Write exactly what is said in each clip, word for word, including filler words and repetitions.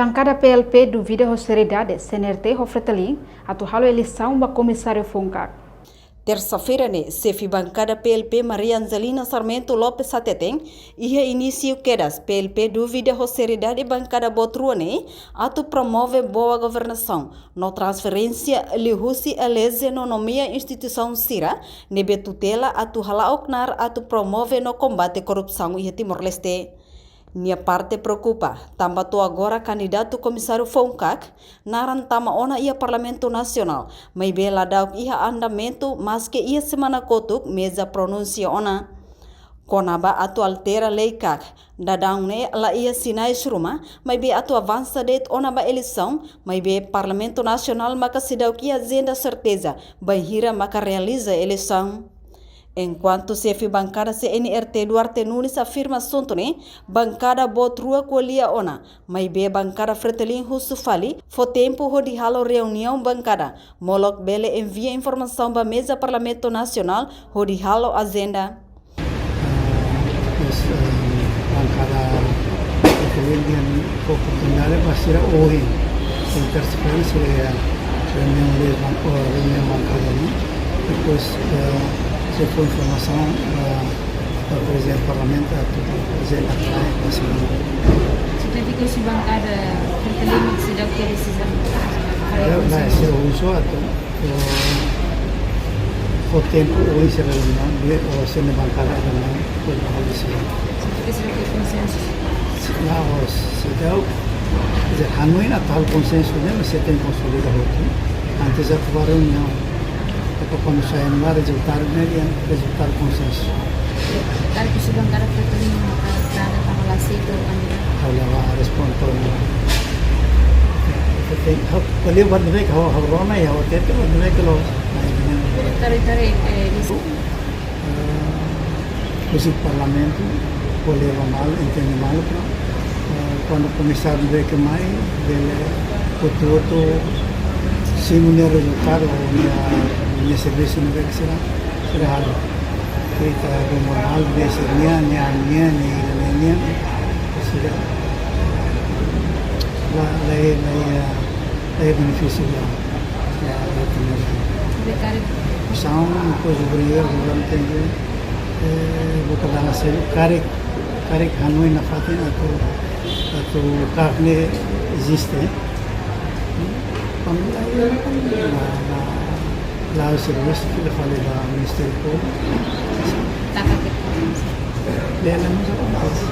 Bankada P L P duvida ho seriedade C N R T ho Fretilin atu halo eleisaun ba komisáriu foun-kaak. Tersa-feira ne'e, xefe bankada P L P Maria Angelina Sarmento Lopes hateten, iha inísiu kedas P L P duvida ho seriedade bankada boot rua ne'e atu promove boa governasaun no transferénsia liuhusi eleze no nomeia instituisaun sira ne'ebé tutela atu hala'o knaar atu promove no kombate korrupsaun iha Timor-Leste. Nia parte preokupa, tanba to'o agora kandidatu komisáriu foun-kaak naran tama ona iha Parlamentu Nasionál, maibé la da'uk iha andamentu, maske iha semana kotuk meza pronunsia ona. Kona-ba atu altera lei-kaak, daudaun ne'e la iha sinais ruma, maibé atu avansa de'it ona ba eleisaun, maibé Parlamentu Nasionál maka seidauk iha ajenda serteza bainhira maka realiza eleisaun. Enkuantu xefe bankada C N R T Duarte Nunes afirma asuntu ne'e, bankada boot rua ko'alia ona, maibé bankada Fretilin husu fali fó tempu hodi halo reuniaun bankada, molok bele envia informasaun ba meza Parlamentu Nasionál hodi halo ajenda. Terus, eh, bankada Fretilin nian fó oportunidade ba sira ohin. Tersa-feira sira iha reuniaun de ban-, oh, reuniaun bankada ne'e. Depois, eh, sei fó informasaun ba, ba prezidente parlamentu, atu prezidente atrai ba sira. Signifika se bankada Fretilin seidauk iha desizaun? Ya, la, se uso atu, eh, fó tempu ohin sira reuniaun, be, o se ne bankada reuniaun, depois ba halo desizaun. Signifika seidauk iha konsensu? La, o seidauk, quer dizer, hanoin atu halo konsensu ne'e, mas sei tenke konsolida hotu. Antes atu ba reuniaun. Depois kuandu sai ne'e rezultadu ne'e, rezultadu konsensu. Karik husi bankada Fretilin, ah, kada tama la aseita kandidatu? Ha'u la bá responde ona. Ha'u, ha'u, ha'u rona iha ha'u, ha'u hatete, ha'u hatete loos. Tare, tare, eh, di- Eh, husi parlamentu, ko'alia ba malu, entende malu, eh, kuandu komisáriu ne'ebé ke mai, bele hotu-hotu simu nia rezultadu, nia, nia servisu ne'ebé ke sira, sira halo. Ita ruma malu, be sira nia, nia, nia, nia, nia, nia, sira. La, la, la, la, la benefísiu ba, ba, ba komunidade. Be karik. São, depois o governo, o governo tem que, eh, botar lá na série, karik, karik hanoin nafatin atu, atu kaak ne'e eziste. Kuandu la, la, la, la servisu fila fali ba Ministériu Públiku. Taka ke. Bele, mas acontece.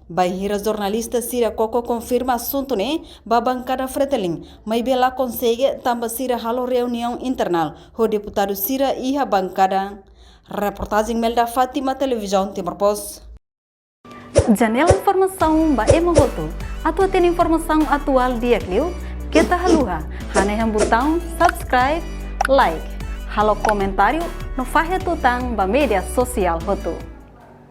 Bainhira jornalista sira koko konfirma asuntu ne'e ba bankada Fretilin, maibé la konsege tanba sira halo reuniaun internál ho deputadu sira iha bankada. Reportajen Melda Fátima, Televizaun Timor Post. Janela informasaun ba ema hotu. Atu hatene informasaun atuál di'ak liu, keta haluha hanehan butaun subscribe, like, halo komentáriu no fahe tutan ba média sosiál hotu.